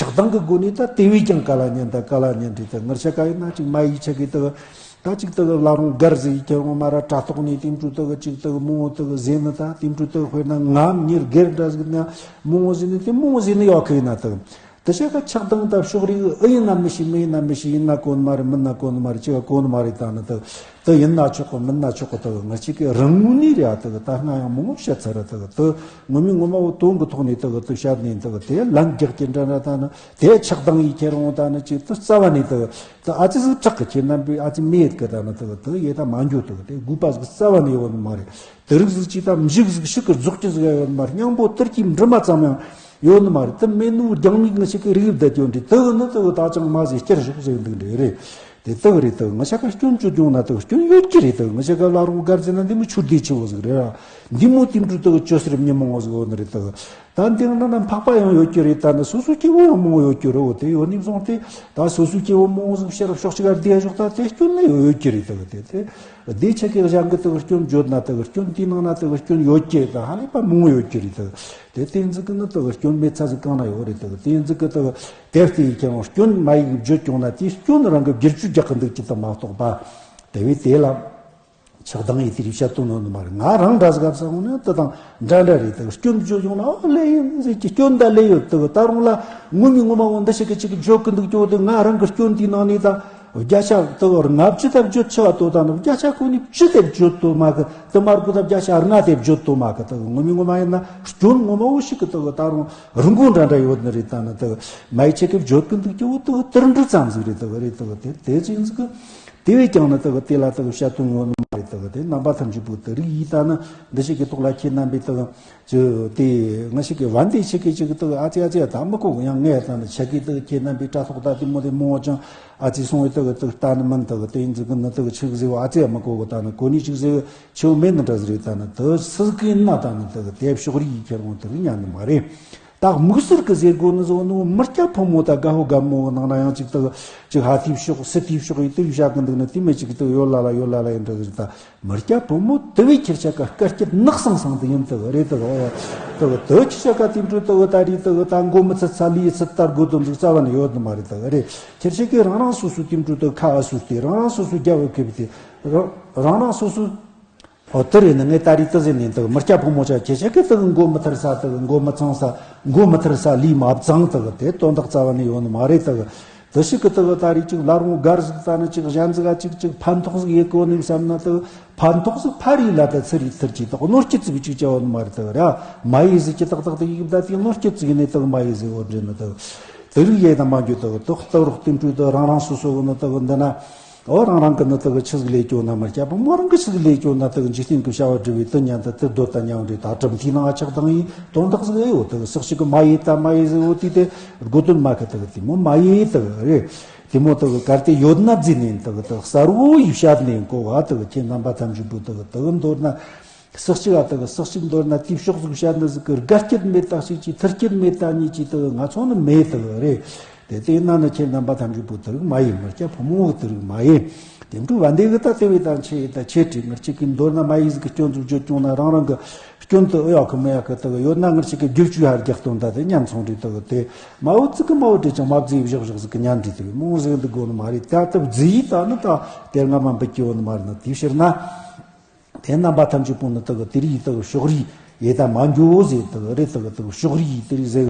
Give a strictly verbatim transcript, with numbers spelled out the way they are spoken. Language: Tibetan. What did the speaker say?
ཆགས་སྡང་གི་སྒོ་ནས་ད་དེ་བས་ཀྱང་ག་ལ་ཉན་ད་ག་ལ་ཉན་རེད། ད་ངར་ཆ་ག་ཡིན་ན་ཅིག་མ་ཡིག་ཆ་གི་ད་ད་ཅིག་ད་བླ་རུང་སྒར་ཟིག་ཁྱེར་འོང་མ་ར་དྲ་ཐོག་ནས་དེ་འཕྲོ་ད་ཅིག་ད་མོ་ད་ཟེ་ནི་ད་དེ་འཕྲོ་ད་དཔེར་ན་ང་མྱི་སྒེར་འདྲ་ཟིག་ན་མོ་ཟེ་ནི་དེ་མོ་ཟེ་ནི་ཡོད་གི་ཡིན་ན་ད། དེ་ཆ་ག་ཆགས་སྡང་ད་ཕྱོགས་རིས་ཨེ་ཡིན་ན་མི་ཤེས། མི་ཡིན་ན་མི་ཤེས། ཡིན་ན་གོ་ནི་མ་རེད། མིན་ན་གོ་ནི་མ་རེད། ཅི་ག་གོ་ནི་མ་རེད། ད་ནི་ད་ད་ཡིན་ན་ཆོག་གི། མིན་ན་ཆོག་གི། ད་ང་ཅིག་གི་རང་ངོས་ནས་རེད། ད་ད་སྔ་ཡང་མང་པོ་བཤད་ཚར་ར། ད་ད་ངོ་མའི་ངོ་མ་བོ་དོན་གི་ཐོག་ནས་ད་ད་བཤད་ནས་ད་དེ་ལན་རྒྱག་གི་འདྲ་འདྲ། ད་ནི་དེ་ཆགས་སྡང་ཡིས་ཁྱེར་འོང་ད་ནི་ཅིག་ད་རྩ་བ་ནས་ད་ད་ཨ་ཙི་ཟིག་དྲག་གི། ཁྱེད་རྣམ་པས་ཨ་ཙི་མེད་གི། ད་ནི་ད་ད་ཡེ་ད་མ་འགྱོ། ད་དེ་དགོས་པ་ཟིག་རྩ་བ་ནས་ཡོད་ནི་མ་རེད། དེ་རིགས་ཟིག་ཅིག་ད་མི་ཞིག་ཟིག་ཤིག་གི་རྫོགས་ཀྱི་ཟིག་ཡོད་ནི་མ་རེད། སྙིང་པོ་དུར་གྱི་འབྲུ་མ་ཙམ་ཡང་ཡོད་ནི་མ་རེད། དེ་མེད་ནོ་རྒྱང་མིག་ང་ཞིག་གི་རིགས་བསྡད་ཀྱོ་འདྲི། དེ་གི་ནི་དེ་གི་ད་ཅང་མ་ཟིག་བསྐྱུར་ཞོག་ཟེར་འདུག་འདྲི་རེད། དེ་དེ་གི་རེད། དེ་གི་ང་ཆ་ག་སྐྱོན་བརྗོད་ཡོང་ན་དེ་གི་སྐྱོན་ཡོད་ཀྱི་རེད། དེ་གི་ང་ཆ་ག་བླ་རུང་སྒར་ཟེར་ན་འདི་མོ་ཆུ་ཟླའི་ཆུ་བོ་ཟིག་རེད་ར། འདི་མོ་དེ་འདྲ་དེ་གི་ཅོ་སེར་མི་མང་བོ་ཟིག་ཡོད་ནི་རེད། དེ་གི་ད་འདི་ནང་ན་འཕགས་པ་ཡང་ཡོད་ཀྱི་རེད། ད་ནི་སོ་སོ་སྐྱེ་བོ་ཡང་མང་བོ་ཡོད་ཀྱི་རེད། འོ་དེ་ཡོད་ནི་བཟུང་སྟེ་ད་སོ་སོ་སྐྱེ་བོ་མང་བོ་ཟིག་ཕྱིར་ཕྱོགས་གཅིག་ག་བསྡད་ཞོག་ད་དེ་སྐྱོན་ནི་ཡོད་ཀྱི་རེད། དེ་གི་དེ་དེ། སྡེ་ཆ་གི་གཞན་གི་དག་སྐྱོན་བརྗོད་ན་དག་སྐྱོན་དེའི་ནང་ན་དག་སྐྱོན་ཡོད་ཀྱི་དག་ཧ་ལས་པ་མང་ཡོད་ཀྱི་རེད་དག་དེ་དེ་ཟིག་གི་ནི་དག་སྐྱོན་མེད་ཚ་ཟིག་གང་ན་ཡོད་རེད་དག་དེ་ཟིག་གི་དག་དེ་ལྟའི་ཁྱེད་རང་སྐྱོན་མ་ཡིག་བརྗོད་ཀྱང་ན་དེའི་སྐྱོན་རང་གི་བསྒྱུར་བཅོས་རྒྱག་གི་འདུག་ཅི་ད་མ་གཏོགས་པ། དེ་བས་དེ་ལ་ཆགས་སྡང་ཡིས་དེ་རིགས་བཤད་དོན་ནོ་ནི་མ་རེད། ང་རང་འདྲ་ཟིག་ག་བསམ་ན་དེ་དང་འདྲ་འདྲ་རེད་དག་སྐྱོན་བརྗོད་ཀྱང་ན་ཨོ་ལེ་ཡིན་ཟེར་གྱི་སྐྱོན་ད་ལེ་ཡོད་དག་ད་རུང་ལ་ངོ་མའི་ངོ་མ་འོ་འདི་ཞིག་གི་ཅིག་བརྗོད་གི་འདུག་ཀྱོ་དེ་ང་རང་གི་སྐྱོན་དེའི་ནང་ནས་ད། བརྒྱ་ཆ་དེ་ལྔ་བཅུ་དེ་བརྗོད་ཆོག་དོ། ད་ནི་བརྒྱ་ཆ་ཁོ་ནས་བཅུ་དེ་བརྗོད་དོ་མ་གི། དེ་མར་གོ་ད་བརྒྱ་ཆ་ལྔ་དེ་བརྗོད་དོ་མ་གི། དེ་ངོ་མའི་ངོ་མ་ཡིན་ན་སྐྱོན་ངོ་མ་བོ་ཞིག་གི་དེ་ད་རུང་རི་མགོ་འདྲ་འདྲ་ཡོད་ནི་རེད། ད་ནི་དེ་མ་ཡི་ཆེ་གི་བརྗོད་གི་འདུག་ཀྱི་འོ་དེ་དེར་འདྲི་ཙམ་ཟིག་རེད། དེ་རེད་དེ་དེ་དེ་ཅི་ཟིག་གི་དེ་བས་ཀྱང་ནི་དེ་དེ་ལ་དེ་བཤད་དོན་ཡོད་ནི་མ་རེད། དེ་དེ་རྣམ་པ་ཐམས་ཅད་པོ་དེ་རིགས་ཡིན། ད་ནི་འདི་ཞིག་གི་ཐོག་ལ་ཁྱེད་རྣམ་པས་དེ། ཅིག་དེ་ང་ཞིག་གི་བན་དེ་ཞིག་གི་ཅིག་དེ་ཨ་ཙི་ཨ་ཙི་ད་མི་གོ་ཡང་ངས་ད་ནི་ཆ་གི་དེ་ཁྱེད་རྣམ་པའི་དྲ་ཐོག་ད་དེ་མོ་དེ་མོ་ཅང་ཨ་ཙི་སོང་བའི་དེ་དེ་ལྟ་ནི་མིན། དེ་དེ་ཡིན་ཟིག་གི་ནི་དེ་ཆིག་ཟིག་ཨ་ཙི་མི་གོ་གི། ད་ནི་གོ་ནི་ཅིག་ཟིག་ཆེའུ་མེད་ནི་འདྲ་ཟིག་རེད། ད་ནི་དེ་སི་ཟིག་ཡིན་ན་ད་ནི་དེ་དེ་ཕྱོགས་རིས་ཡིས་ཁྱེར་འོང་དེ་རིགས་ཉན་ནི་མ་རེད། ད་དམིགས་བསལ་གི་ཟེར་དགོས་ནི་ཟོ་ནི་མི་སྐྱ་ཕོ་མོ་ད་དགའ་བོ་དགའ་མོ་གི་ནང་ན་ཡང་ཅིག་དེ་ཅིག་ཧ་ཐིབ་ཤོག་སི་ཐིབ་ཤོག་ཡིན་དེ་བཞག་གི་འདུག་ནི་དེ་མེད་ཅིག་དེ་ཡོད་ལ་ལ་ཡོད་ལ་ལ་ཡིན་འདྲ་ཟིག་རེད། ད། མི་སྐྱ་ཕོ་མོ་དེ་བས་ཁྱེར་ཆ་ག་སྐད་སྐྱིད་ནག་སང་སང་དེ་ཡིན་དེ་རེད། དེ་དེ་དེ་ཁྱེར་ཆ་ག་དེ་འཕྲོ་དེ་ད་རེད། དེ་ད་མགོ་མི་ཚུད་ས་ལི་ཚུད་ལྟར་དགོས་དོན་ཟིག་རྩ་བ་ནས་ཡོད་ནི་མ་རེད། དེ་རེད་ཁྱེར་ཆ་གི་རང་རང་སོ་སོའི་དེ་འཕྲོ་དེ་ཁ་ཨ་སུར་ཏེ་རང་རང་སོ་སོའི་རྒྱབ་ཨ་ཁེབས་ཏེ་རང་རང་སོ་སོའི། ཨོ་དེ་རེད་ནི་ངས་ད་རེད་དེ་ཟེར་ནས་དེ་མི་སྐྱ་ཕོ་མོ་ཆ་ཁྱེར་ཆ་གི་དེ་མགོ་མི་ཐར་ས་དེ་མགོ་མི་ཚང་ས་མགོ་མི་ཐར་ས་ལི་མ་བཙང་དེ་དེ་དོན་དག་རྩ་བ་ནས་ཡོད་ནི་མ་རེད། དེ། དེ་ཞིག་གི་དེ་གི་ད་རེས་ཅིག་བླ་རུང་སྒར་ཟིག་ད་ནི་ཅིག་གཞན་ཟིག་ག་ཅིག་ཅིག་ཕན་ཐོགས་ཟིག་ཡེ་གོ་ནི་བསམ་ན། དེ་ཕན་ཐོགས་ཟིག་ཕ་རི་ལ་ད་ཚི་རི་ཐིར་གྱི་དེ་གནོད་སྐྱེལ་ཟིག་ཅིག་བྱ་བ་ནི་མ་རེད། དེ་ར་མ་ཡི་ཟིག་གི་ཏག་ཏག་དེ་ཡིག་ད་དེ་གནོད་སྐྱེལ་ཟིག་ནི་དེ་མ་ཡི་ཟིག་འོ་འདྲེ་ནི་དེ་དེ་རིགས་ཡེ་ད་མ་འགྱོ། དེ་དེ་སྟག་རོགས་དེ་འཕྲུལ་དེ་རང་རང་སོ་སོ་གི་ནི་དེ་འདི་ན་ཨོ་རང་རང་གི་ནི་དེ་ཆི་ཟིག་ལས་སྐྱོ་ན་མ་སྐྱ་པ་མོ་རང་གི་ཆི་ཟིག་ལས་སྐྱོ་ན་དེ་འཇིག་རྟེན་གི་བྱ་བ་སྒྲུབ་པའི་དེ་ཉན་ད་དེ་སྡོད་ད་ཉང་རེ་ད་གྲུབ་མཐའི་ནང་ཆགས་དང་ཡིན་དོན་དག་ཟིག་ཨེ་ཡོད། དེ་སོག་ཞིག་གི་མ་ཡི་ད་མ་ཡི་ཟིག་འོ་དེ་དེ་དགོས་དོན་མ་གི་དེ་དེ་མོ་མ་ཡི་དེ་རེད། དེ་མོ་དག་གལ་ཏེ་ཡོད་ན་རྫི་ནས་དག་དག་གསར་བོ་ཡི་བཤད་ནས་གོ་བ་དག་ཁྱེད་རྣམ་པ་ཐམས་ཅད་པོ་དག་དག་མདོར་ན་ཟག་ཅིག་ཨ་དག་ཟག་ཅིག་མདོར་ན་དེའི་ཕྱོགས་ཟིག་བཤད་ནི་ཟིག་གི་དགའ་སྐྱིད་མེད་ད་ཞིག་ཅིག་ཐར་སྐྱིད་མེད་ད་གཉིས་ཀྱི་དག་ང་ཚོ་ནི་མེད་དག་རེད། དེ་དེ་ན་ནི་ཁྱེད་རྣམ་པ་ཐམས་ཅད་པོ་དེ་རིགས་མ་ཡིན། མི་སྐྱ་ཕོ་མོ་དེ་རིགས་མ་ཡིན། དེ་འཕྲོ་བ་འདི་གི་ད་དེ་བས་ད་ཆེ་ད་ཆེ་དྲི་ངར་ཅིག་གི་མདོར་ན་མ་ཡིན་ཟིག་གི་སྐྱོན་ཟིག་བརྗོད་བྱུང་ན་རང་རང་གི་སྐྱོན་དུ་ཨེ་ཡག་གི་མི་ཡག་གི་དག་ཡོད་ན་ངར་ཅིག་གི་རྒྱུ་བཅུ་ཧར་རྒྱག་སྟོན་ད་དེ་ཉམ་ཚོང་རེད། དག་དེ་མ་འོ་ཙི་གི་མ་འོ་དྲི་ཅང་མ་བརྫིས་བཞག་བཞག་ཟིག་གི་ཉམ་དྲི་དེ་མོ་ཟིག་འདི་དགོས་ནི་མ་རེད། ད་དེ་བརྫིས་ད་ནི་ད་དེ་སྔ་མ་འབུད་ཀྱི་ཡོད་ནི་མ་རེད། ན་དེའི་ཕྱིར་ན་དེ་རྣམ་པ་ཐམས་ཅད་པོ་ནི་དག་དེ་རིགས་དག་ཕྱོགས་རིས་ཡེ་ད་མ་འགྱོ་ཟེར་དག་རེད། དག་དག་ཕྱོགས་རིས་དེ་རིགས་ཟེར་